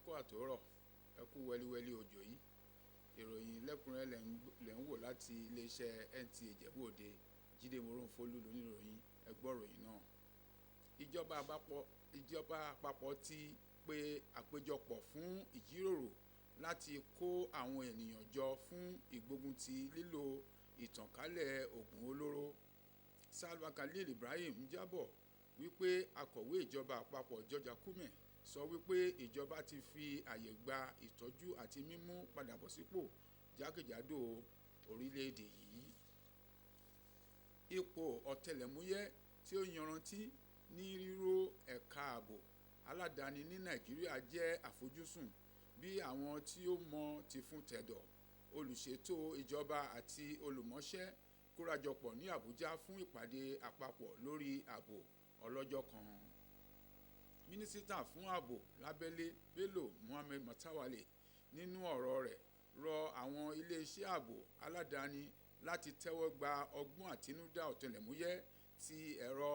Kú àtòrọ̀, ẹ kú wẹliwẹli òjò yìí. Ìròyìn lẹ́kùnrẹ́rẹ́ lẹ̀ ń wò láti iléeṣẹ́ NTA Ìjẹ̀bú Òde. Jídé Moróhunfolú lóníròyìn. Ẹ gbọ́ ìròyìn náà. Ìjọba àpapọ̀ ti pe àpéjọpọ̀ fún ìjíròrò láti kó àwọn ènìyàn jọ fún ìgbógun ti lílo ìtànkálẹ̀ ògùn olóró. Salwa Khalil Ibrahim jábọ̀ wípé akọ̀wé ìjọba àpapọ̀ George Akume sọ wípé ìjọba ti fi àyè gba ìtọ́jú àti mímú padàbọ̀sípò jákèjádò orílẹ̀ èdè yìí. Ipò ọ̀tẹlẹ̀múyẹ́ tí ó yanrantí ní ríró ẹ̀ka ààbò aládàáni ní Nàìjíríà jẹ́ àfojúsùn bí àwọn tí ó mọ tìfun tẹ̀dọ̀, olùṣètò ìjọba àti olùmọṣẹ́ kórajọpọ̀ ní Àbújá fún ìpàdé àpapọ̀ lórí ààbò ọlọ́jọ́ kan. Mínísítà fún ààbò lábẹ́lé Bello Muhammad Matawalle nínú ọ̀rọ̀ rẹ̀ rọ àwọn iléeṣẹ́ ààbò aládàáni láti tẹ́wọ́ gba ọgbọ́n àtinúdá ọ̀tẹlẹ̀múyẹ́ tí ẹ̀rọ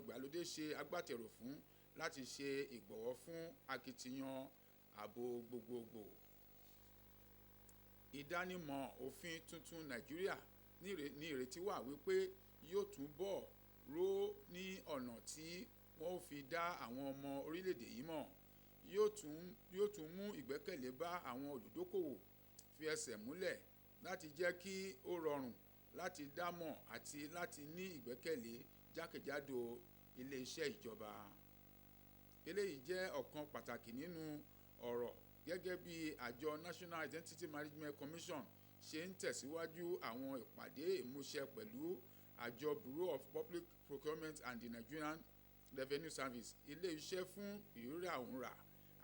ìgbàlódé ṣe agbátẹrù fún láti ṣe ìgbọ̀wọ́ fún akitiyan ààbò gbogbogbò. Ìdánimọ̀ òfin tuntun Nàìjíríà ní ìrètí wà wípé yóò túbọ̀ ró ní ọ̀nà tí wọn ó fi dá àwọn ọmọ orílẹ̀ èdè yìí mọ̀, yóò tún mú ìgbẹ́kẹ̀lé bá àwọn olùdókoòwò fi ẹsẹ̀ múlẹ̀ láti jẹ́ kí ó rọrùn láti dámọ̀ àti láti ní ìgbẹ́kẹ̀lé jákèjádò iléeṣẹ́ ìjọba. Eléyìí jẹ́ ọ̀kan pàtàkì nínú ọ̀rọ̀ gẹ́gẹ́ bí àjọ National Identity Management Commission ṣe ń tẹ̀síwájú àwọn ìpàdé ìmúṣẹ pẹ̀lú àjọ Bureau of Public Procurement and the Nigerian Revenue Service, ilé iṣẹ́ fún ìríra-òǹrà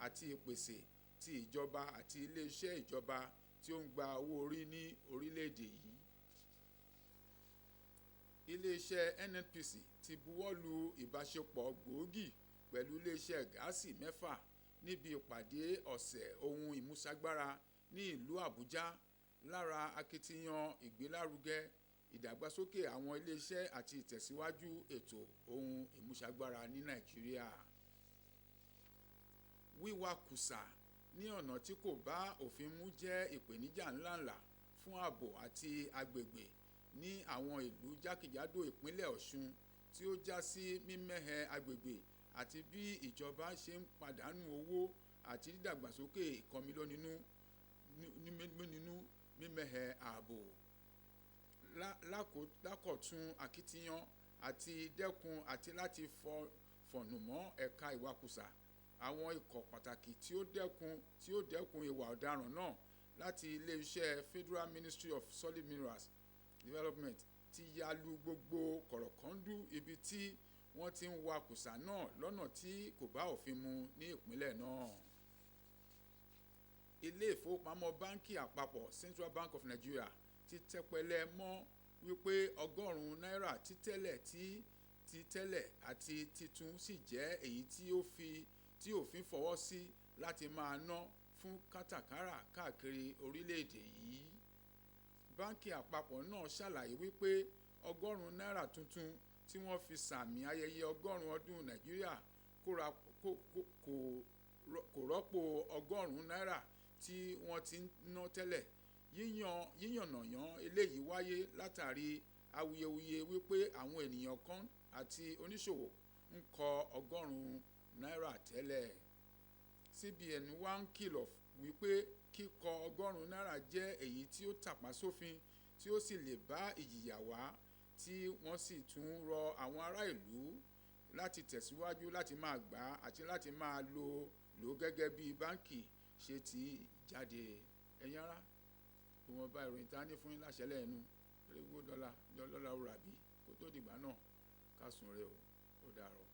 àti ìpèsè ti ìjọba àti ilé iṣẹ́ ìjọba tí ó ń gba owó orí ní orílẹ̀ èdè yìí. Ilé iṣẹ́ NNPC ti buwọ́ lu ìbáṣepọ̀ gbòógì pẹ̀lú ilé iṣẹ́ gáàsì mẹ́fà níbi ìpàdé ọ̀sẹ̀ ohun ìmúṣagbára ní ìlú Àbújá lára akitiyan ìgbélárugẹ ìdàgbàsókè àwọn ilé iṣẹ́ àti ìtẹ̀síwájú ètò ohun ìmúṣagbára ní Nàìjíríà. Wíwakùsà ní ọ̀nà tí kò bá òfin mu jẹ́ ìpèníjà ńláǹlà fún ààbò àti agbègbè ní àwọn ìlú jákèjádò ìpínlẹ̀ Ọ̀ṣun, tí ó já sí mímẹ́hẹ agbègbè àti bí ìjọba ṣe ń pàdánù owó àti dídàgbàsókè ìkọnilóminú mímẹ́hẹ ààbò. Lákọ̀tun akitiyan àti dẹ́kun àti láti fọ̀nà mọ́ ẹ̀ka ìwakùsà, àwọn ikọ̀ pàtàkì tí ó dẹ́kun ìwà ọ̀daràn náà láti ilé iṣẹ́ Federal Ministry of Solid Minerals Development ti ya lu gbogbo kọ̀rọ̀kọ́ńdú ibi tí wọ́n ti ń wa kùsà náà lọ́nà tí kò bá òfin mu ní ìpínlẹ̀ náà. Ilé ìfowópamọ́ báńkì àpapọ̀, Central Bank of Nigeria, ti tẹpẹlẹ mọ́ wípé 100 náírà títẹ́lẹ̀ ti tẹ́lẹ̀ àti titun sì jẹ́ èyí tí òfin fọwọ́ sí láti máa ná fún kátàkárà káàkiri orílẹ̀ èdè yìí. Báńkì àpapọ̀ náà ṣàlàyé wípé 100 náírà tuntun tí wọ́n fi sààmì ayẹyẹ 100 ọdún Nàìjíríà kò rọ́pò 100 náírà tí wọ́n ti ń ná tẹ́lẹ̀. Yíyànnàná eléyìí wáyé látàrí awuyewuye wípé àwọn ènìyàn kan àti oníṣòwò ń kọ 100 náírà tẹ́lẹ̀. CBN wá ń kìlọ̀ wípé kíkọ 100 náírà jẹ́ èyí tí ó tàpá sófin tí ó sì lè bá ìjìyà wá, tí wọ́n sì tún rọ àwọn ará ìlú láti tẹ̀síwájú láti máa gbà àti láti máa lò ó gẹ́gẹ́ bí báńkì ṣe tì í jáde. Ẹ̀yin ará, ìwọ̀nba ìròyìn tá a ní fún yín láṣálẹ́ ẹnu eré dọ́là dọ́là ràbí kó tó dìgbà náà, ká sùn re o, ó dàárọ̀.